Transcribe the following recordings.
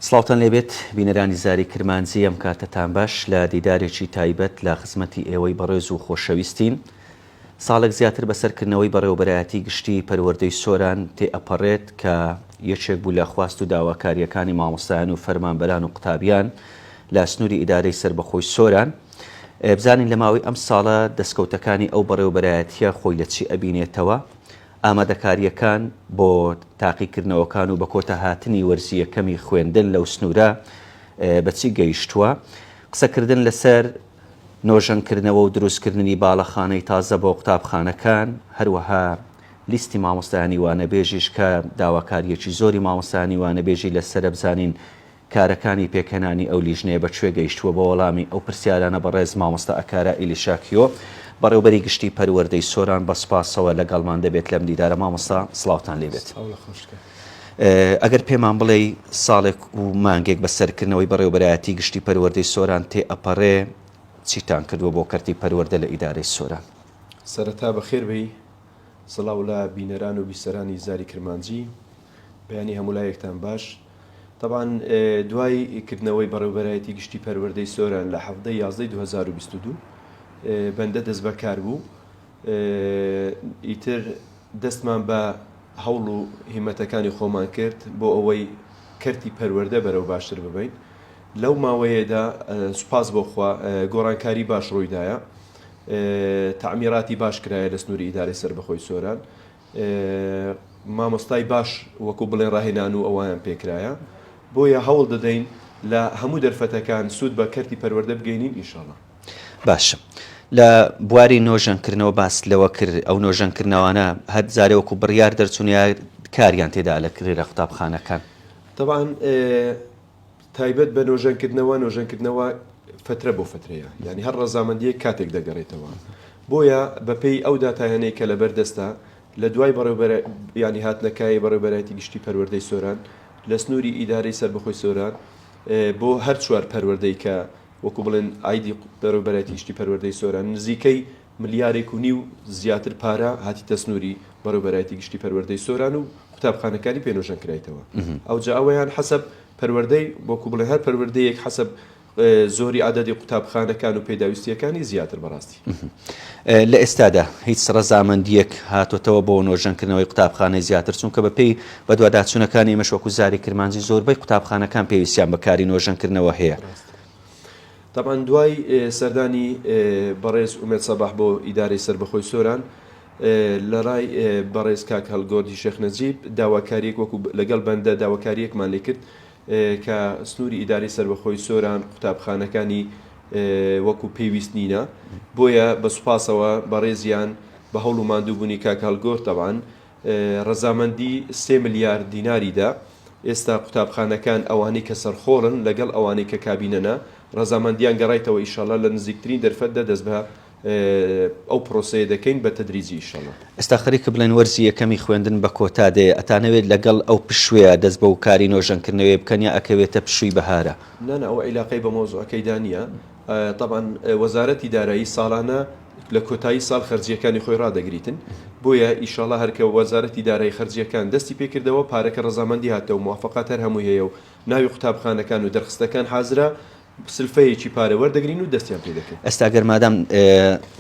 سڵاوتان لێبێت بینەرانی زاری کرمانجی ئەم کاتەتان باش لە دیدارێکی تایبەت لە خزمەتی ئێوەی بەڕێز و خۆشەویستین ساڵێک زیاتر بەسەر کردنەوەی بەڕێوەبەرایەتی گشتی پەروەردەی سۆران تێئەپەڕێت کە یەکێک بوو لە خواست و داواکارییەکانی مامۆستایان و فەرمانبەران و قوتابیان لە سنووری ئیدارەی سەربەخۆی سۆران. بزانین لە ماوەی ئەم ساڵە دەستکەوتەکانی ئەو بەڕێوەبەرایەتییە خۆی لە چی ئەبینێتەوە؟ ئامادەکارییەکان بۆ تاقیکردنەوەکان و بەکۆتاهاتنی وەرزی یەکەمی خوێندن لەو سنوورە بە چی گەیشتووە؟ قسەکردن لەسەر نۆژەنکردنەوە و دروستکردنی باڵەخانەی تازە بۆ قوتابخانەکان، هەروەها لیستی مامۆستایانی وانەبێژیش کە داواکارییەکی زۆری مامۆستایانی وانەبێژی لەسەرە بزانین کارەکانی پێکهێنانی ئەو لیژنەیە بە کوێ گەیشتووە؟ بۆ وەڵامی ئەو پرسیارانە بەڕێز مامۆستا ئەکارا ئیلیشاکیۆ بەڕێوبەری گشتی پەروەردەی سۆران بە سوپاسەوە لەگەڵمان دەبێت لەم دیدارە مامۆستا سڵاوتان لێبێت. ئەگەر پێمان بڵێی ساڵێک و مانگێک بە سەرکردنەوەی بەڕێوبەرایەتی گشتی پەروەردەی سۆران تێ ئەپەڕێ چیتان کردووە بۆ کەرتی پەروەردە لە ئیدارەی سۆران؟ سەرەتا بەخێر بێی، سڵاو لە بینەران و بیسەرانی زاری کرمانجی، بەیانی هەموو لایەکتان باش. تەبعەن دوای کردنەوەی بەڕێوبەرایەتی گشتی پەروەردەی سۆران لە 17 یازدەی 2022 بەندە دەستبەکار بوو ئیتر دەستمان بە هەوڵ و هیمەتەکانی خۆمان کرد بۆ ئەوەی کەرتی پەروەردە بەرەو باشتر ببەین لەو ماوەیەدا سوپاس بۆ خوا گۆڕانکاری باش ڕوویدایە تەعمیراتی باش کرایە لە سنووری ئیدارەی سەربەخۆی سۆران مامۆستای باش وەکو بڵێن ڕاهێنان و ئەویان پێکرایە بۆیە هەوڵ دەدەین لە هەموو دەرفەتەکان سوود بە کەرتی پەروەردە بگەینین ئیشەڵا. باشە لە بواری نۆژەنکردنەوە باست لەوە کرد ئەو نۆژەنکردنەوانە هەر جارێ وەکو بڕیار دەرچوون یا کاریان تێدا ئەکرێ لە قوتابخانەکان؟ تەبعەن تایبەت بە نۆژەنکردنەوە، نۆژەنکردنەوە فەترە بۆ فەترەیە یانی هەر ڕەزامەندیەک کاتێک دەگەڕێتەوە بۆیە بەپێی ئەو داتایانەی کە لەبەر دەستە لە دوای بەڕێوبەر یانی هاتنەکایەی بەڕێوبەرایەتی گشتی پەروەردەی سۆران لە سنووری ئیدارەی سەربەخۆی سۆران بۆ هەر چوار پەروەردەی کە وەکو بڵێن ئایدی بەڕێوبەرایەتی گشتی پەروەردەی سۆران نزیکەی ملیارێک و نیو زیاتر پارە هاتیتە سنووری بەڕێوبەرایەتی گشتی پەروەردەی سۆران و قوتابخانەکانی پێ نۆژەن کرایتەوە ئەوجا ئەوەیان حەسەب پەروەردەی وەکو بڵێن هەر پەروەردەیەک حەسەب زۆری عەدەدی قوتابخانەکان و پێداویستییەکانی زیاتر بەڕاستی. لە ئێستادا هیچ ڕەزامەندییەک هاتۆتەوە بۆ نۆژەنکردنەوەی قوتابخانەی زیاتر، چونکە بەپێی بەدواداچوونەکانی ئێمەش وەکو زاری کرمانجی زۆربەی قوتابخانەکان پێویستیان بە کاری نۆژەنکردنەوە هەیە. تەبعەن دوای سەردانی بەڕێز ئومێد سەباح بۆ ئیدارەی سەربەخۆی سۆران لەڕای بەڕێز کاک هەڵگۆردی شێخ نەجیب داواکاریەک وەکو لەگەڵ بەندە داواکاریەکمان لێ کرد کە سنووری ئیدارەی سەربەخۆی سۆران قوتابخانەکانی وەکو پێویست نینە بۆیە بە سوپاسەوە بەڕێزیان بە هەوڵ و ماندووبوونی کاک هەڵگۆرد تەبعەن ڕەزامەندی سێ ملیار دیناری دا، ئێستا قوتابخانەکان ئەوانەی کە سەرخۆڵن لەگەڵ ئەوانەی کە کابینەنە ڕەزامەندیان گەڕایتەوە ئیشەڵا لە نزیکترین دەرفەتدا دەست بە ئەو پرۆسەیە دەکەین بە تەدریجی ئیشەڵا. ئێستا خەریکە بڵێن وەرزی یەکەمی خوێندن بە کۆتا دێ، ئەتانەوێت لەگەڵ ئەو پشووەیا دەست بەو کاری نۆژەنکردنەوەیە بکەن یا ئەکەوێتە پشووی بەهارە؟ نا نا ئەوە عیلاقەی بە مەوزوعەکەیدا نییە، تەبعەن وەزارەتی دارایی ساڵانە لە کۆتایی ساڵ خەرجییەکانی خۆی ڕادەگریتن، بۆیە ئیشەڵا هەر کە وەزارەتی دارایی خەرجییەکان دەستی پێ کردەوە پارەکە ڕەزامەندی هاتەوە موافەقات هەر هەمووی هەیە و ناوی قوتابخانەکان و دەرخستەکان حازرە سلفەیەکی پارە وەردەگرین و دەستیان پێ دەکەین. ئێستا گەر مادام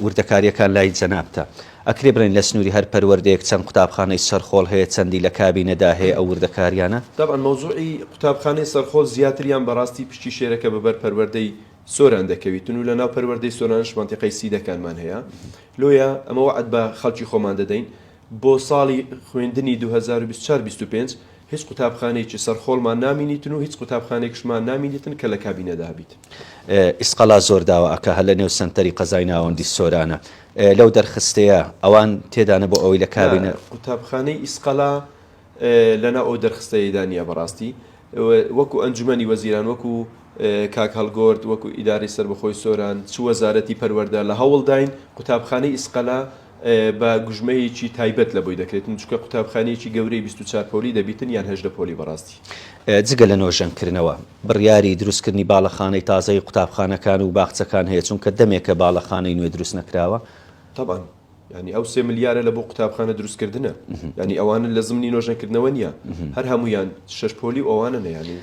وردەکارییەکان لای جەنابتە، ئەکرێ بڵێین لە سنووری هەر پەروەردەیەک چەند قوتابخانەی سەرخۆڵ هەیە، چەندی لە کابینەدا هەیە ئەو وردەکارییانە؟ تەبعەن مەوزوعی قوتابخانەی سەرخۆڵ زیاتریان بەڕاستی پشتی شێرەکە بە بەر پەروەردەی سۆران دەکەویتن و لە ناو پەروەردەی سۆرانش مەنتیقەی سیدەکانمان هەیە لۆیە ئەمە وەعد بە خەڵکی خۆمان دەدەین بۆ ساڵی خوێندنی 2024 25 هیچ قوتابخانەیەکی سەرخۆڵمان نامینیتن و هیچ قوتابخانەیەکشمان نامینیتن کە لە کابینەدا هەبیت. ئیسقەڵا زۆر داوا ئەکا هەر لە نێو سەنتەری قەزای ناوەندی سۆرانە لەو دەرخستەیە ئەوان تێدانە بۆ ئەوەی لە کابینە. نا قوتابخانەی ئیسقەڵا لەناو ئەو دەرخستەیەدا نییە بەڕاستی وەکو ئەنجومەنی وەزیران وەکو کاک هەڵگۆرد وەکو ئیدارەی سەربەخۆی سۆران چ وەزارەتی پەروەردە لە هەوڵداین قوتابخانەی ئیسقەلا بە گوژمەیەکی تایبەت لە بۆی دەکرێتن چونکە قوتابخانەیەکی گەورەی 24 پۆلی دەبیتن یان 18 پۆلی بەڕاستی. جگە لە نۆژەنکردنەوە، بڕیاری دروستکردنی باڵەخانەی تازەی قوتابخانەکان و باخچەکان هەیە، چونکە دەمێکە باڵەخانەی نوێ دروست نەکراوە؟ تەبعەن یانی ئەو سێ ملیارە لە بۆ قوتابخانە دروست کردنە یانی ئەوانە لە زمنی نۆژەنکردنەوە نییە هەر هەموویان شەش پۆلی و ئەوانە نە یانی.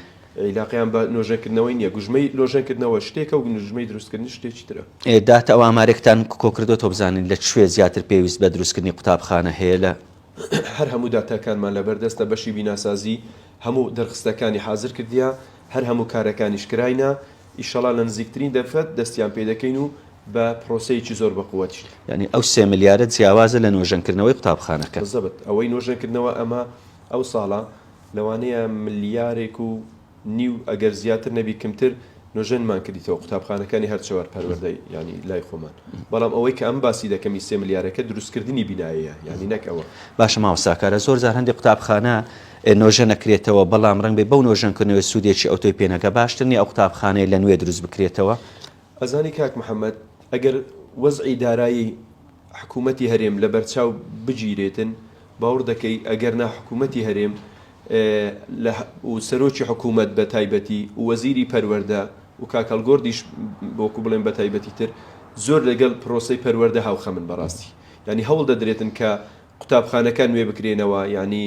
عیلاقەیان بە نۆژەنکردنەوەی نییە. گوژمەی نۆژەنکردنەوە شتێکە و گوژمەی دروستکردن شتێکی ترە. داتا و ئامارێکتان کۆکردۆتەوە بزانین لە کوێ زیاتر پێویست بە دروستکردنی قوتابخانە هەیە لە. هەر هەموو داتاکانمان لەبەردەستە، بەشی بیناسازی هەموو دەرخستەکانی حازر کردیە، هەر هەموو کارەکانیش کراینە، ئیشەڵا لە نزیکترین دەرفەت دەستیان پێ دەکەین و بە پرۆسەیەکی زۆر بە قوەتیش. یانی ئەو سێ ملیارە جیاوازە لە نۆژەنکردنەوەی قوتابخانەکە؟ بزەبت، ئەوەی نۆژەنکردنەوە ئەمە ئەو ساڵە لەوانەیە ملیارێک و نیو ئەگەر زیاتر نەبی کمتر نۆژەنمان کردیتەوە قوتابخانەکانی هەر چوار پەروەردەی یانی لای خۆمان بەڵام ئەوەی کە ئەم باسی دەکەم ئی سێ ملیارەکە دروستکردنی بینایەیە یانی نەک ئەوە. باشە مامۆستا کارا زۆر جار هەندێک قوتابخانە نۆژەن ئەکرێتەوە بەڵام ڕەنگ بێ بەو نۆژەنکردنەوەی سوودێکی ئەوتۆی پێ نەگا باشتر نیە ئەو قوتابخانەیە لە نوێ دروست بکرێتەوە؟ ئەزانی کاک محمد ئەگەر وەزعی دارایی حکومەتی هەرێم لەبەرچاو بگیرێتن باوڕ دەکەی ئەگەر نا حکومەتی هەرێم لە و سەرۆکی حکومەت بە تایبەتی و وەزیری پەروەردە و کاک هەڵگۆردیش وەکو بڵێم بە تایبەتی تر زۆر لەگەڵ پرۆسەی پەروەردە هاوخەمن بەڕاستی یانی هەوڵ دەدرێتن کە قوتابخانەکان نوێ بکرێنەوە یانی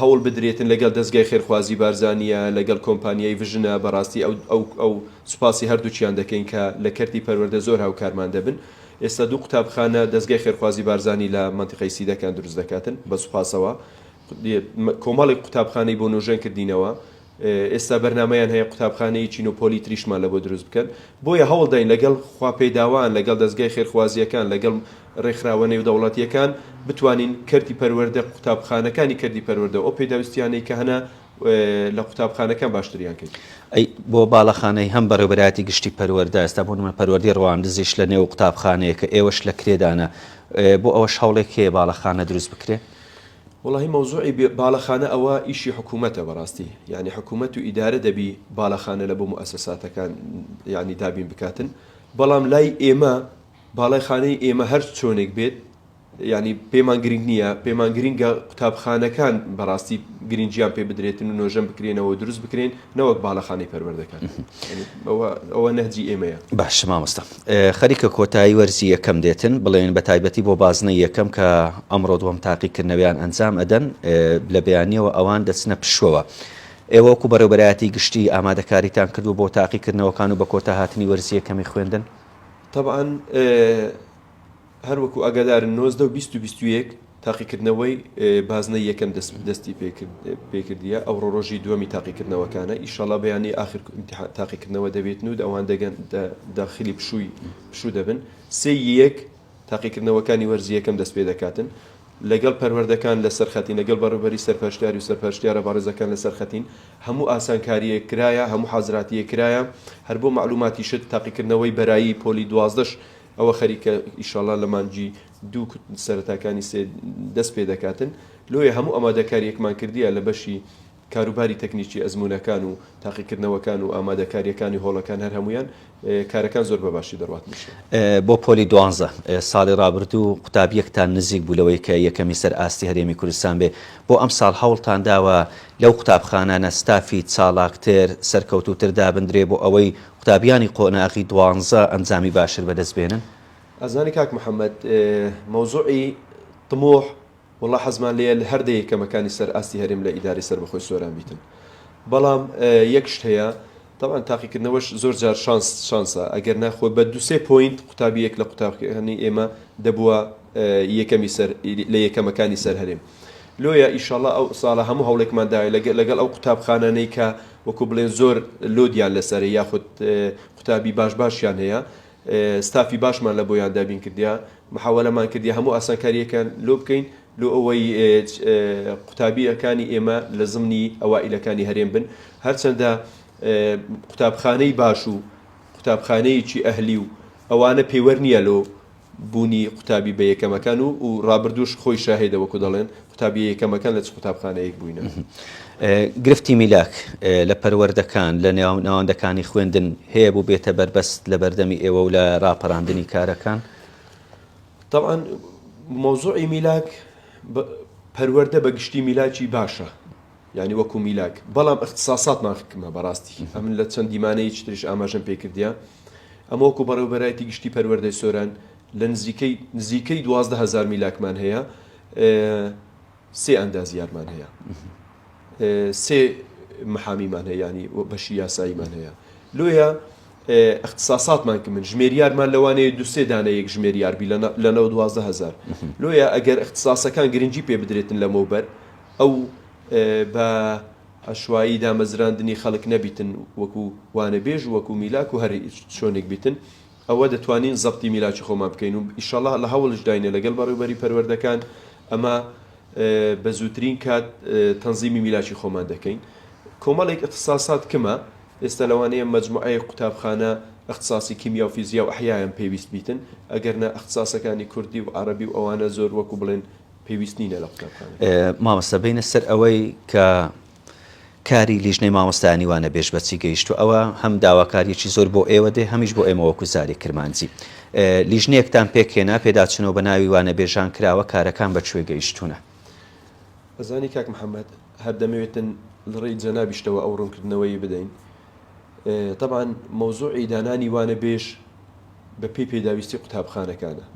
هەوڵ بدرێتن لەگەڵ دەزگای خێرخوازی بارزانیە لەگەڵ کۆمپانیای ڤژنە بەڕاستی ئەو ئەو ئەو سوپاسی هەردووکیان دەکەین کە لە کەرتی پەروەردە زۆر هاوکارمان دەبن ئێستا دوو قوتابخانە دەزگای خێرخوازی بارزانی لە مەنتیقەی سیدەکان دروست دەکاتن بە سوپاسەوە کۆمەڵێک قوتابخانەی بۆ نۆژەن کردینەوە ئێستا بەرنامەیان هەیە قوتابخانەیەکی نۆ پۆلی تریشمان لە بۆ دروست بکەن بۆیە هەوڵدەین لەگەڵ خواپێداوان لەگەڵ دەزگای خێرخوازییەکان لەگەڵ ڕێکخراوە نێودەوڵەتییەکان بتوانین کەرتی پەروەردە قوتابخانەکانی کەرتی پەروەردە و ئەو پێداویستیانەی کە هەنە لە قوتابخانەکان باشتریان کەین. ئەی بۆ باڵەخانەی هەم بەڕێوەبەرایەتی گشتی پەروەردە ئێستا بۆ نمونە پەروەردەی ڕواندزیش لە نێو قوتابخانەیە کە ئێوەش لە کرێدانە بۆ ئەوەش هەوڵێک هەیە باڵەخانە دروست بکرێ؟ وەڵاهی مەوزوعی باڵەخانە ئەوە ئیشی حکومەتە بەڕاستی یانی حکومەت و ئیدارە دەبی باڵەخانە لە بۆ موئەسەساتەکان یانی دابین بکاتن بەڵام لای ئێمە باڵای خانەی ئێمە هەر چۆنێک بێت یانی پێمان گرنگ نییە پێمان گرنگە قوتابخانەکان بەڕاستی گرنگیان پێ بدرێتن و نۆژەن بکرێنەوە دروست بکرێن نەوەک باڵەخانەی پەروەردەکان ئەوە نەهجی ئێمەیە. باشە مامۆستا خەریکە کۆتایی وەرزی یەکەم دێتن بڵێن بە تایبەتی بۆ بازنەی یەکەم کە ئەمڕۆ دووەم تاقیکردنەوەیان ئەنجام ئەدەن لە بەیانیەوە ئەوان دەچنە پشووەوە ئێوە وەکو بەڕێوبەرایەتی گشتی ئامادەکاریتان کردووە بۆ تاقیکردنەوەکان و بە کۆتا هاتنی وەرزی یەکەمی خوێندن؟ تەبعەن هەر وەکو ئاگادارن 19 و 20 و 21 تاقیکردنەوەی بازنەی یەکەم دەستی پێکردیە ئەوڕۆ ڕۆژی دووەمی تاقیکردنەوەکانە ئیشەڵا بەیانی ئاخر تاقیکردنەوە دەبێتن و ئەوان دەگەن داخلی پشووی پشوو دەبن سێ یەک تاقیکردنەوەکانی وەرزی یەکەم دەست پێ دەکاتن لەگەڵ پەروەردەکان لەسەر خەتین لەگەڵ بەڕێوبەری سەرپەرشتیاری و سەرپەرشتیارە بەڕێزەکان لەسەر خەتین هەموو ئاسانکارییەک کرایە هەموو حازراتیەک کرایە هەر بۆ مەعلوماتیشت تاقیکردنەوەی بەرایی پۆلی دوازدەش ئەوە خەریکە ئیشەڵا لە مانگی دوو سەرەتاکانی سێ دەست پێ دەکاتن لۆیە هەموو ئامادەکاریەکمان کردیە لە بەشی کاروباری تەکنیکی ئەزموونەکان و تاقیکردنەوەکان و ئامادەکاریەکانی هۆڵەکان هەر هەموویان کارەکان زۆر بە باشی دەڕوات نیشە. بۆ پۆلی دوانزە ساڵی ڕابردوو قوتابیەکتان نزیک بوو لەوەی کە یەکەمی سەر ئاستی هەرێمی کوردستان بێ بۆ ئەمساڵ هەوڵتان داوە لەو قوتابخانانە ستافی چاڵاکتر سەرکەوتووتر دابندرێ بۆ ئەوەی قوتابیانی قۆناغی دوانزە ئەنجامی باشتر بەدەست بێنن؟ ئەزانی کاک محمد مەوزوعی طموح وەڵا حەزمان لێیە لە هەر دە یەکەمەکانی سەر ئاستی هەرێم لە ئیدارەی سەربەخۆی سۆران بیتن بەڵام یەک شت هەیە تەبعەن تاقیکردنەوەش زۆر جار شانس شانسە ئەگەر نا خۆ بە دوو سێ point قوتابیەک لە قوتابخانی ئێمە دەبووە یەکەمی سەر لە یەکەمەکانی سەر هەرێم لۆیە ئیشەڵا ئەو ساڵە هەموو هەوڵێکمان داوێ لەگەڵ ئەو قوتابخانانەی کە وەکو بڵێن زۆر load یان لەسەرە یاخود قوتابی باش باشیان هەیە ستافی باشمان لە بۆیان دابین کردیە محاوەلەمان کردیە هەموو ئاسانکاریەکان لۆ بکەین لۆ ئەوەی قوتابیەکانی ئێمە لە زمنی ئەوائیلەکانی هەرێم بن هەرچەندە قوتابخانەی باش و قوتابخانەیەکی ئەهلی و ئەوانە پێوەر نییە لۆ بوونی قوتابی بە یەکەمەکان و و ڕابردووش خۆی شاهێدە وەکو دەڵێن قوتابیە یەکەمەکان لە چ قوتابخانەیەک بووینە. گرفتی میلاک لە پەروەردەکان لە ناوەندەکانی خوێندن هەیە بووبێتە بەربەست لە بەردەمی ئێوە و لە ڕاپەراندنی کارەکان؟ تەبعەن مەوزوعی میلاک پەروەردە بە گشتی میلاکی باشە یانی وەکو میلاک بەڵام اختصاصاتمان کمە بەڕاستی ئەمن لە چەند دیمانەیەکی تریش ئاماژەم پێ کردیە ئەمە وەکو بەڕێوبەرایەتی گشتی پەروەردەی سۆران لە نزیکەی نزیکەی 12000 میلاکمان هەیە سێ ئەندازیارمان هەیە سێ. محامیمان هەیە یانی بەشی یاساییمان هەیە لۆیە ئیختساساتمان کمن ژمێریارمان لەوانەیە دو سێ دانە یەک ژمێریار بی لە 9 هزار لۆیە ئەگەر ئیختساسەکان گرنگی پێ بدرێتن لەمەوبەر ئەو بە عەشوایی دامەزراندنی خەڵک نەبیتن وەکو وانەبێژ و وەکو میلاک و هەر چۆنێک بیتن ئەوە دەتوانین زەبتی میلاکی خۆمان بکەین و ئیشەڵا لە هەوڵیش داینە لەگەڵ بەڕێوبەری پەروەردەکان ئەمە بە زووترین کات تەنزیمی میلاکی خۆمان دەکەین کۆمەڵێک ئیختساسات کمە ئێستا لەوانەیە مەجموعەیەک قوتابخانە ئیختساسی کیمیا و فیزیا و ئەحیایان پێویست بیتن ئەگەرنا ئیختساسەکانی کوردی و عەرەبی و ئەوانە زۆر وەکو بڵێن پێویست نینە لە قوتابخانەکان. مامۆستا بێینە سەر ئەوەی کە کاری لیژنەی مامۆستایانی وانەبێژ بە چی گەیشتووە ئەوە هەم داواکاریەکی زۆر بۆ ئێوە دێ هەمیش بۆ ئێمە وەکو زاری کرمانجی لیژنەیەکتان پێکهێنا پێداچوونەوە بە ناوی وانەبێژان کراوە کارەکان بە کوێ گەیشتوونە؟ ئەزانی کاک محەمەد هەر دەمەوێتن لەڕێی جەنابیشتەوە ئەو ڕوونکردنەوەی بدەین تەبعەن مەوزوعی دانانی وانەبێژ بە پێی پێداویستی قوتابخانەکانە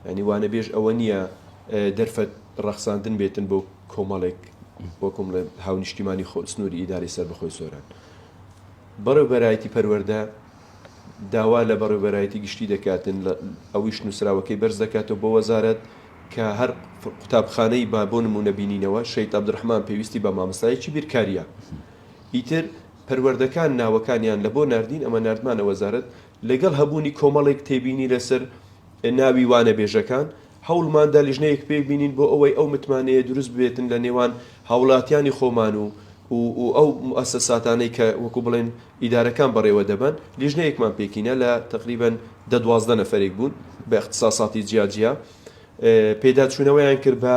یانی وانەبێژ ئەوە نییە دەرفەت ڕەخساندن بێتن بۆ کۆمەڵێک وەکوم بڵێ هاونیشتیمانی خۆ سنووری ئیدارەی سەربەخۆی سۆران بەڕێوبەرایەتی پەروەردە داوا لە بەڕێوبەرایەتی گشتی دەکاتن ئەویش نووسراوەکەی بەرز دەکاتەوە بۆ وەزارەت کە هەر قوتابخانەی با بۆ نمونە بینینەوە شەهید عەبدولڕەحمان پێویستی بە مامۆستایەکی بیرکاریە ئیتر پەروەردەکان ناوەکانیان لە بۆ ناردین ئەمە ناردمانە وەزارەت لەگەڵ هەبوونی کۆمەڵێک تێبینی لەسەر ناوی وانەبێژەکان، هەوڵماندا لیژنەیەک پێکبینین بۆ ئەوەی ئەو متمانەیە دروست ببێتن لە نێوان هاوڵاتیانی خۆمان و و ئەو موئەسەساتانەی کە وەکو بڵێن ئیدارەکان بەڕێوە دەبەن، لیژنەیەکمان پێکهینا لە تەقریبەن دە 12 نەفەرێک بوون بە ئیختساساتی جیا جیا پێداچوونەوەیان کرد بە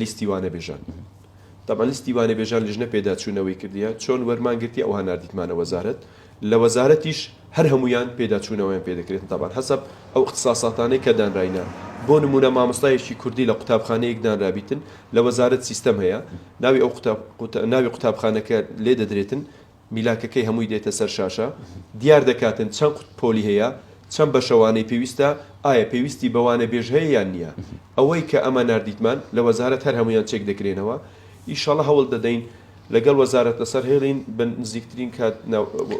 لیستی وانەبێژان. تەبعەن لیستی وانەبێژان لیژنە پێداچوونەوەی کردیە، چۆن وەرمان گرتیە ئەوها ناردیتمانە وەزارەت، لە وەزارەتیش هەر هەموویان پێداچوونەوەیان پێ دەکرێت تەبعەن حەسەب ئەو ئیختساساتانەی کە دانراینە، بۆ نموونە مامۆستایەکی کوردی لە قوتابخانەیەک دانرابیتن لە وەزارەت سیستەم هەیە ناوی ئەو ناوی قوتابخانەکە لێ دەدرێتن میلاکەکەی هەمووی دێتە سەر شاشە دیار دەکاتن چەند قوت پۆلی هەیە چەند بەشە وانەی پێویستە ئایا پێویستی بە وانەبێژ هەیە یان نییە ئەوەی کە ئەمە ناردیتمان لە وەزارەت هەر هەموویان چێک دەکرێنەوە ئیشەڵا هەوڵ دەدەین لەگەڵ وەزارەت لەسەر هێڵین بە نزیکترین کات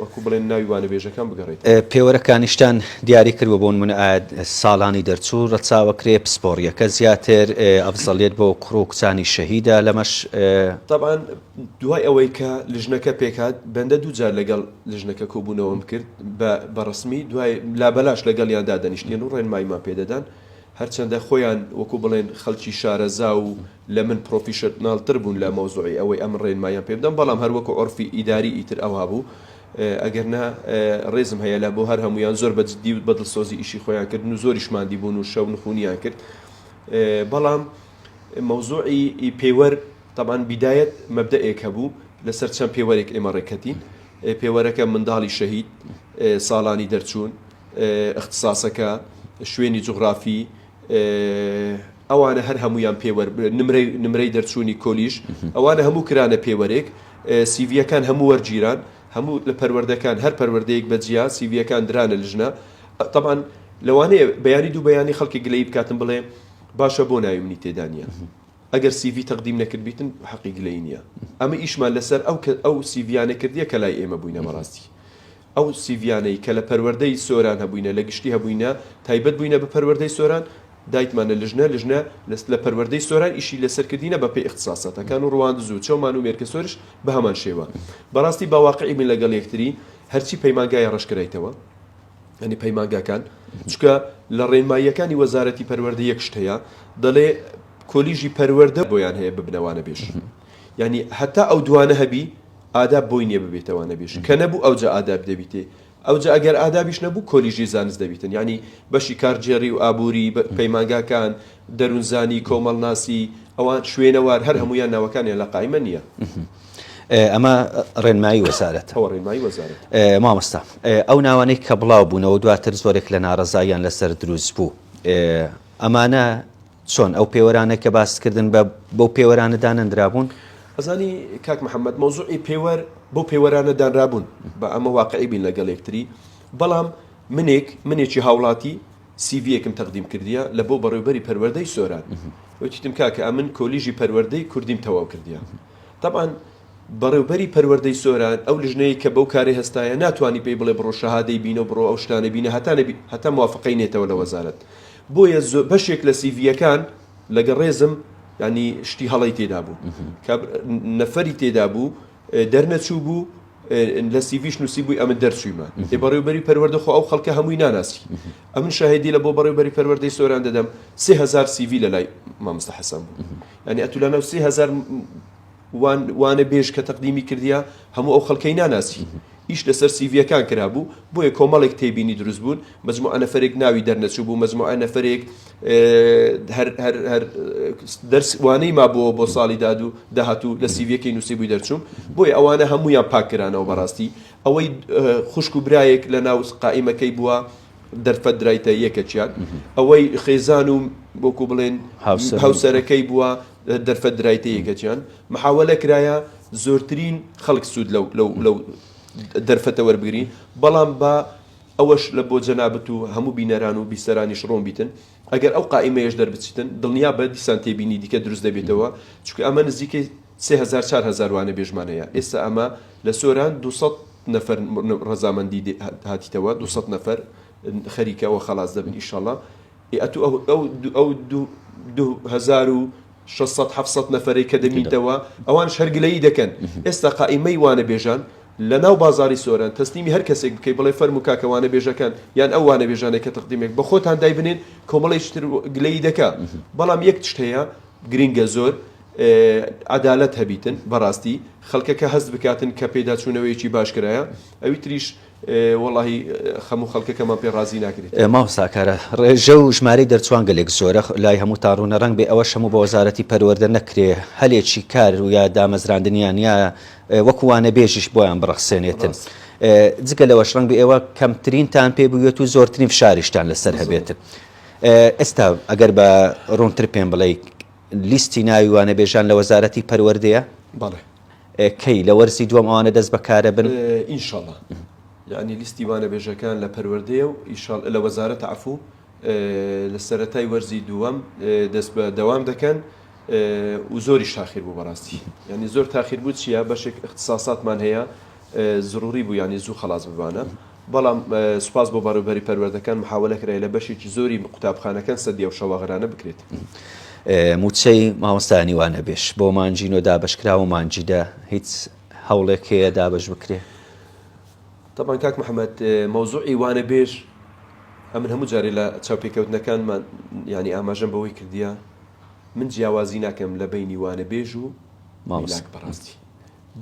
وەکو بڵێن ناوی وانەبێژەکان بگەڕێتەوە. پێوەرەکانیشتان دیاری کردوە بۆ نمونە ئایا ساڵانی دەرچوو ڕەچاوەکرێ پسپۆڕیەکە زیاتر ئەفزەڵیەت بۆ کوڕ و کچانی شەهیدە لەمەش. تەبعەن دوای ئەوەی کە لژنەکە پێکهات بەندە دووجار لەگەڵ لژنەکە کۆبوونەوەم کرد بە بە ڕەسمی دوای لابەلاش لەگەڵیان دادەنیشتین و ڕێنماییمان پێدەدان هەرچەندە خۆیان وەکو بڵێن خەڵکی شارەزا و لە من پرۆفیشناڵتر بوون لە مەوزوعی ئەوەی ئەمن ڕێنماییان پێ بدەم بەڵام هەر وەکو عورفی ئیداری ئیتر ئەوها بوو ئەگەر نا ڕێزم هەیە لە بۆ هەر هەموویان زۆر بە جدی و بە دڵسۆزی ئیشی خۆیان کردن و زۆریش ماندی بوون و شەو نخونیان کرد بەڵام مەوزوعی پێوەر تەبعەن بیدایەت مەبدەئێک هەبوو لەسەر چەند پێوەرێک ئێمە ڕێککەتین پێوەرەکە منداڵی شەهید ساڵانی دەرچوون ئیختساسەکە شوێنی جوغرافی ئەوانە هەر هەموویان پێوەر نمرەی نمرەی دەرچوونی کۆلیژ ئەوانە هەموو کرانە پێوەرێک سیڤیەکان هەموو وەرگیران هەموو لە پەروەردەکان هەر پەروەردەیەک بە جیا سیڤیەکان درانە لژنە تەبعەن لەوانەیە بەیانی دوو بەیانی خەڵکی گلەیی بکاتن بڵێ باشە بۆ ناوی منی تێدا نییە ئەگەر سیڤی تەقدیم نەکردبیتن حەقی گلەیی نییە ئەمە ئیشمان لەسەر ئەو کە ئەو سیڤیانە کردیە کە لای ئێمە بووینە بەڕاستی ئەو سیڤیانەی کە لە پەروەردەی سۆران هەبووینە لە گشتی هەبووینە تایبەت بووینە بە پەروەردەی سۆران دایتمانە لژنە لژنە لە پەروەردەی سۆران ئیشی لەسەر کردینە بە پێی ئیختساساتەکان و ڕواندز و چۆمان و مێرگەسۆرش بە هەمان شێوە بەڕاستی با واقعی بین لەگەڵ یەکتری هەرچی پەیمانگایە ڕەشکرایتەوە یانی پەیمانگاکان چونکە لە ڕێنماییەکانی وەزارەتی پەروەردە یەک شت هەیە دەڵێ کۆلیژی پەروەردە بۆیان هەیە ببنە وانەبێژ یانی هەتا ئەو دوانە هەبی ئاداب بۆی نییە ببێتە وانەبێژ کە نەبوو ئەوجا ئاداب دەبیتێ ئەوجا ئەگەر ئادابیش نەبوو کۆلیژی زانست دەبیتن یانی بەشی کارگێڕی و ئابووری پەیمانگاکان دەروونزانی کۆمەڵناسی ئەوان شوێنەوار هەر هەموویان ناوەکانیان لە قایمە نییە. ئەمە ڕێنمایی وەزارەتە. ئەوە ڕێنمایی وەزارەتە. مامۆستا ئەو ناوانەی کە بڵاو بوونەوە دواتر زۆرێک لە ناڕەزاییان لەسەر دروست بوو ئەمانە چۆن ئەو پێوەرانە کە باست کردن بە بەو پێوەرانە دانەندرابوون؟ ئەزانی کاک محەممەد مەوزوعی پێوەر بەو پێوەرانە دانرابوون با ئەمە واقعی بین لەگەڵ یەکتری بەڵام منێک منێکی هاوڵاتی سیڤیەکم تەقدیم کردیە لە بۆ بەڕێوبەری پەروەردەی سۆران وتیتم کاکە ئەمن کۆلیژی پەروەردەی کوردیم تەواو کردیە تەبعەن. بەڕێوبەری پەروەردەی سۆران ئەو لژنەیەی کە بەو کارەی هەستایە ناتوانی پێی بڵێ بڕۆ شەهادەی بینە و بڕۆ ئەو شتانە بینە هەتا نەبی هەتا موافقەی نێتەوە لە وەزارەت بۆیە زۆ بەشێک لە سیڤییەکان لەگە ڕێزم یانی شتی هەڵەی تێدا بوو کە نەفەری تێدا بوو دەرنەچوو بوو لە سیڤیش نووسیبووی ئەمن دەرچوویمە ئێ بەڕێوبەری پەروەردە خۆ ئەو خەڵکە هەمووی ناناسی ئەمن شاهدی لە بۆ بەڕێوبەری پەروەردەی سۆران دەدەم 3000 سیڤی لە لای مامۆستا حەسەن بوو یعنی ئەتو لەناو 3000 وان وانە بێژ کە تەقدیمی کردیە هەموو ئەو خەڵکەی ناناسی ئیش لەسەر سیڤیەکان کرابوو بۆیە کۆمەڵێک تێبینی دروست بوون مەجموعە نەفەرێک ناوی دەرنەچوو بوو مەجموعە نەفەرێک هەر هەر هەر دەرس وانەی مابووەوە بۆ ساڵی داد و داهاتوو لە سیڤیەکەی نووسیبووی دەرچووم بۆیە ئەوانە هەموویان پاک کرانەوە بەڕاستی ئەوەی خوشک و برایەک لە ناو قائیمەکەی بووە دەرفەت درایتە یەکەکیان ئەوەی خێزان و وەکو بڵێن هاوسەرەکەی بووە دەرفەت درایتە یەکەکیان محاولە کرایە زۆرترین خەڵک سوود لەو لەو لەو دەرفەتە وەربگرین بەڵام بە ئەوەش لە بۆ جەنابت و هەموو بینەران و بیسەرانیش ڕوون بیتن ئەگەر ئەو قائیمەیەش دەربچیتن دڵنیابە دیسان تێبینی دیکە دروست دەبێتەوە چونکە ئەمە نزیکەی 3000 4000 وانەبێژمان هەیە ئێستا ئەمە لە سۆران 200 نەفەر ڕەزامەندی هاتیتەوە 200 نەفەر خەریکە وە خەڵاس دەبن ئیشەڵا ئێ ئەتوو ئەو ئەو ئەو 2600 700 نەفەرەی کە دەمینتەوە ئەوانش هەر گلەیی دەکەن ئێستا قائیمەی وانەبێژان لە ناو بازاری سۆران تەسلیمی هەر کەسێک بکەی بڵێ فەرموو کاکە وانەبێژەکان یان ئەو وانەبێژانەی کە تەقدیمێک بە خۆتان دایبنێن کۆمەڵێکی تر گلەیی دەکا بەڵام یەک تشت هەیە گرینگە زۆر عەدالەت هەبیتن بەڕاستی خەڵکەکە هەست بکاتن کە پێداچوونەوەیەکی باش کرایە ئەوی تریش وەڵاهی خەموو خەڵکەکەمان پێ ڕازی ناکرێت. مامۆستا کارا، ڕێژە و ژمارەی دەرچووان گەلێک زۆرە، لای هەمووتان ڕوونە، ڕەنگ بێ ئەوەش هەموو بە وەزارەتی پەروەردە نەکرێ هەلێکی کار و یا دامەزراندنیان یا وەکو وانەبێژیش بۆیان بڕەخسێنێتن. جگە لەوەش ڕەنگ بێ ئێوە کەمترینتان پێ بوێت و زۆرترین فشاریشتان لەسەر هەبێتن. ئێستا ئەگەر بە ڕوونتر پێم بڵێی لیستی ناوی وانەبێژان لە وەزارەتی پەروەردەیە؟ بەڵێ. کەی لە وەرزی دووەم ئەوانە دەست بەکارە بن؟ ئینشەڵا یانی لیستی وانەبێژەکان لە پەروەردەیە و ئیشەڵ لە وەزارەتە عەفوو لە سەرەتای وەرزی دووەم دەست بە دەوام دەکەن و زۆریش تاخیر بوو بەڕاستی یانی زۆر تاخیر بوو چییە بەشێک ئیختساساتمان هەیە زروری بوو یانی زوو خەڵاس ببانە بەڵام سوپاس بۆ بەڕێوبەری پەروەردەکان محاوەلە کرای لە بەشێکی زۆری قوتابخانەکان سەدی ئەو شەوەغرانە بکرێت. مووچەی مامۆستایانی وانەبێژ بۆ مانگی نۆ دابەشکراوە و مانگی دە هیچ هەوڵێک هەیە دابەش بکرێ؟ تەبعەن کاک محەمەد مەوزوعی وانەبێژ ئەمن هەموو جارێ لە چاوپێکەوتنەکانمان یانی ئاماژەم بەوەی کردیە من جیاوازی ناکەم لە بەینی وانەبێژ و میلاک بەڕاستی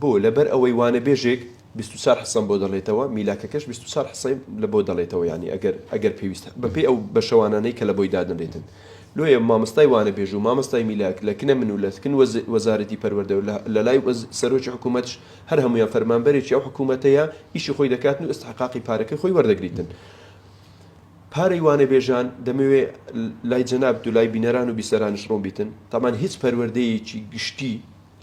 بۆ؟ لەبەر ئەوەی وانەبێژێک 24 حسەم بۆ دەڵێتەوە میلاکەکەش 24 حسەی لە بۆ دەڵێتەوە یانی ئەگەر ئەگەر پێویستە بەپێی ئەو بەشەوانانەی کە لە بۆی دادەنرێتن لۆیە مامۆستای وانەبێژ و مامۆستای میلاک لە کنە من و لە کن وەزارەتی پەروەردە و لە لای سەرۆکی حکوومەتش هەر هەموویان فەرمانبەرێکی ئەو حکوومەتەیە ئیشی خۆی دەکاتن و ئیستحقاقی پارەکەی خۆی وەردەگریتن. پارەی وانەبێژان دەمەوێ لای جەنابت و لای بینەران و بیسەرانیش ڕوون بیتن تەبعەن هیچ پەروەردەیەکی گشتی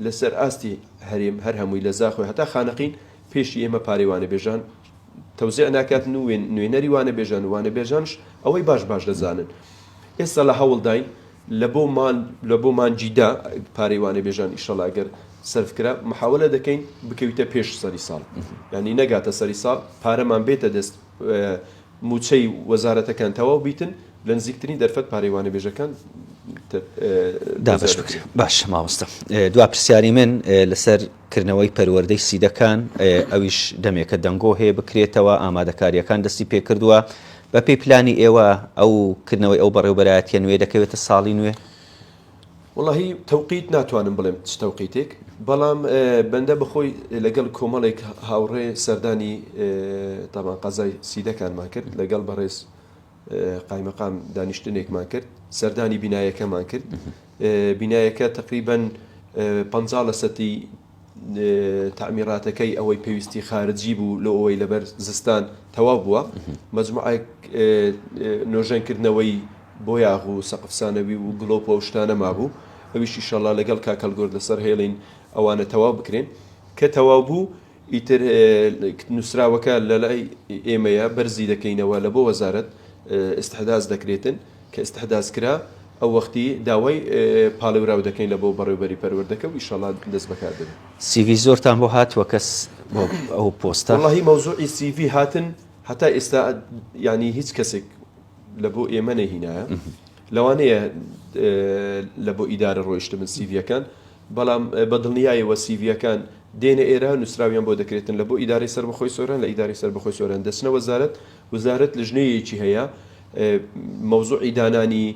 لەسەر ئاستی هەرێم هەر هەمووی لە زاخۆی هەتا خانەقین پێشی ئێمە پارەی وانەبێژان تەوزیع ناکاتن و نوێنەری وانەبێژان و وانەبێژانش ئەوەی باش باش دەزانن ئێستا لە هەوڵداین لە بۆ مان لە بۆ مانگی دە پارەی وانەبێژان ئیشەڵا گەر سەرف کرا محاوەلە دەکەین بکەویتە پێش سەری ساڵ یانی نەگاتە سەری ساڵ پارەمان بێتە دەست مووچەی وەزارەتەکان تەواو بیتن لە نزیکترین دەرفەت پارەی وانەبێژەکان دابەش بکرێت. باشە مامۆستا دوا پرسیاری من لەسەر کردنەوەی پەروەردەی سیدەکان ئەویش دەمێکە دەنگۆ هەیە بکرێتەوە ئامادەکاریەکان دەستی پێکردووە بەپێی پلانی ئێوە ئەو کردنەوەی ئەو بەڕێوبەرایەتیە نوێ دەکەوێتە ساڵی نوێ؟ وەڵاهی تەوقیت ناتوانم بڵێم چ تەوقیتێک بەڵام بەندە بەخۆی لەگەڵ کۆمەڵێک هاوڕێ سەردانی تامان قەزای سیدەکانمان کرد لەگەڵ بەڕێز قایمەقام دانیشتنێکمان کرد سەردانی بینایەکەمان کرد بینایەکە تقریبن 50 لە سەتی تەعمیراتەکەی ئەوەی پێویستی خارجی بوو لۆ ئەوەی لەبەر زستان تەواو بووە مەجموعەیەک نۆژەنکردنەوەی بۆیاغ و سەقف سانەوی و گڵۆپ و ئەو شتانە مابوو ئەویش ئیشەڵا لەگەڵ کاک هەڵگورد لەسەر هێڵین ئەوانە تەواو بکرێن کە تەواو بوو ئیتر نووسراوەکە لەلای ئێمەیە بەرزی دەکەینەوە لە بۆ وەزارەت ئیستحداس دەکرێتن کە ئیستحداس کرا. ئەو وەختی داوای پاڵێوراو دەکەین لە بۆ بەڕێوبەری پەروەردەکە و ئیشەڵا دەست بەکار دەبێت. سیڤی زۆرتان بۆ هاتووە کەس بۆ ئەو پۆستە؟ وەڵاهی مەوزوعی سیڤی هاتن هەتا ئێستا یانی هیچ کەسێک لە بۆ ئێمە نەهینایە لەوانەیە لە بۆ ئیدارە ڕۆیشتبن سیڤیەکان بەڵام بە دڵنیایەوە سیڤیەکان دێنە ئێرە نووسراویان بۆ دەکرێتن لە بۆ ئیدارەی سەربەخۆی سۆران لە ئیدارەی سەربەخۆی سۆران دەچنە وەزارەت وزارەت لژنەیەکی هەیە مەوزوعی دانانی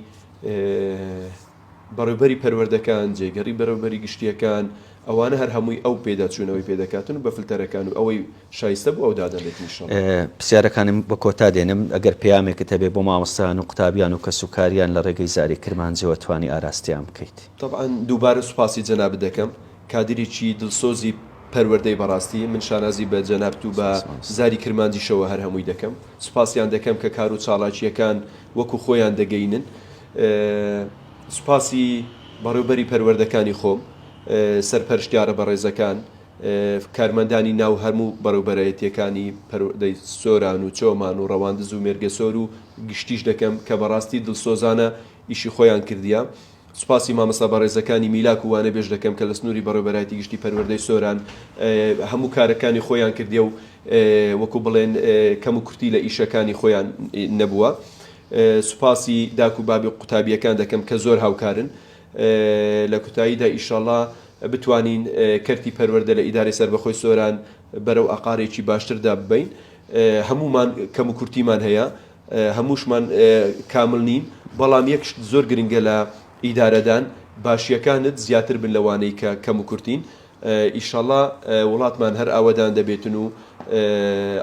بەڕێوبەری پەروەردەکان، جێگەڕی بەڕێوبەری گشتییەکان، ئەوانە هەر هەمووی ئەو پێداچوونەوەی پێ دەکاتن و بە فلتەرەکان و ئەوەی شایستە بوو ئەو دادەنرێت ان شاء اللە. پرسیارەکانم بە کۆتا دێنم، ئەگەر پەیامێکت هەبێ بۆ مامۆستایان و قوتابیان و کەسوکاریان لە ڕێگەی زاری کرمانجیەوە توانی ئاراستەیان بکەیت. تەبعەن دووبارە سوپاسی جەنابت دەکەم، کادیرێکی دڵسۆزی پەروەردەی بەڕاستی من شانازی بە جەنابت و بە زاری کرمانجیشەوە هەر هەمووی دەکەم، سوپاسیان دەکەم کە کار و چاڵاکییەکان وەکو خۆیان دەگەینن. سوپاسی بەڕێوبەری پەروەردەکانی خۆم، سەرپەرشتیارە بەڕێزەکان، کارمەندانی ناو هەموو بەڕێوبەرایەتییەکانی پەروەردەی سۆران و چۆمان و ڕەواندز و مێرگەسۆر و گشتیش دەکەم کە بەڕاستی دڵسۆزانە ئیشی خۆیان کردیە. سوپاسی مامۆستا بەڕێزەکانی میلاک و وانەبێژ دەکەم کە لە سنووری بەڕێوبەرایەتی گشتی پەروەردەی سۆران هەموو کارەکانی خۆیان کردیە و وەکو بڵێن کەموکورتی لە ئیشەکانی خۆیان نەبووە. سوپاسی داک و بابی قوتابیەکان دەکەم کە زۆر هاوکارن لە کوتاییدا ئیشەڵا بتوانین کەرتی پەروەردە لە ئیدارەی سەربەخۆی سۆران بەرەو ئاقارێکی باشتردا ببەین هەموومان کەم و کورتیمان هەیە هەمووشمان کامل نین بەڵام یەک شت زۆر گرنگە لە ئیدارەدان باشیەکانت زیاتر بن لەوانەی کە کەم و کورتین ئیشەڵا وڵاتمان هەر ئاوەدان دەبێتن و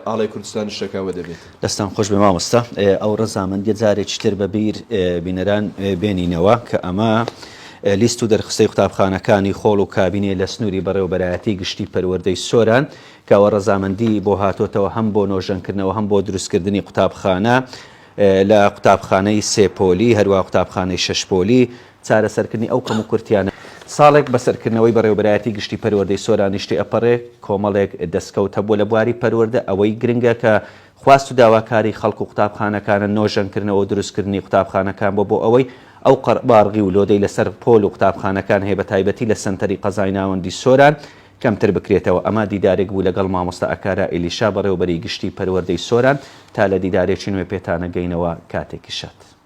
ئاڵای کوردستانیش شەکاوە دەبێت. دەستان خۆش بێ مامۆستا ئەو ڕەزامەندیە جارێکی تر بە بیر بینەران بێنینەوە کە ئەمە لیست و دەرخستەی قوتابخانەکانی خۆڵ و کابینێ لە سنووری بەڕێوەبەرایەتی گشتی پەروەردەی سۆران کە ئەوە ڕەزامەندی بۆ هاتۆتەوە هەم بۆ نۆژەنکردنەوە هەم بۆ دروستکردنی قوتابخانە لە قوتابخانەی سێ پۆلی هەروە قوتابخانەی شەش پۆلی چارەسەرکردنی ئەو کەموکورتیانە. ساڵێک بەسەر کردنەوەی بەڕێوەبەرایەتی گشتی پەروەردەی سۆرانیش تێئەپەڕێ، کۆمەڵێک دەستکەوت هەبووە لە بواری پەروەردە، ئەوەی گرنگە کە خواست و داواکاری خەڵک و قوتابخانەکانە نۆژەنکردنەوە و دروستکردنی قوتابخانەکان بووە بۆ ئەوەی ئەو قەرەباڵغی و لۆدەی لەسەر پۆل و قوتابخانەکان هەیە بەتایبەتی لە سەنتەری قەزای ناوەندی سۆران کەمتر بکرێتەوە. ئەمە دیدارێک بوو لەگەڵ مامۆستا ئەکارا ئیلیشا بەڕێوەبەری گشتی پەروەردەی سۆران تا لە دیدارێکی نوێ پێتانەگەینەوە کاتێکی شاد.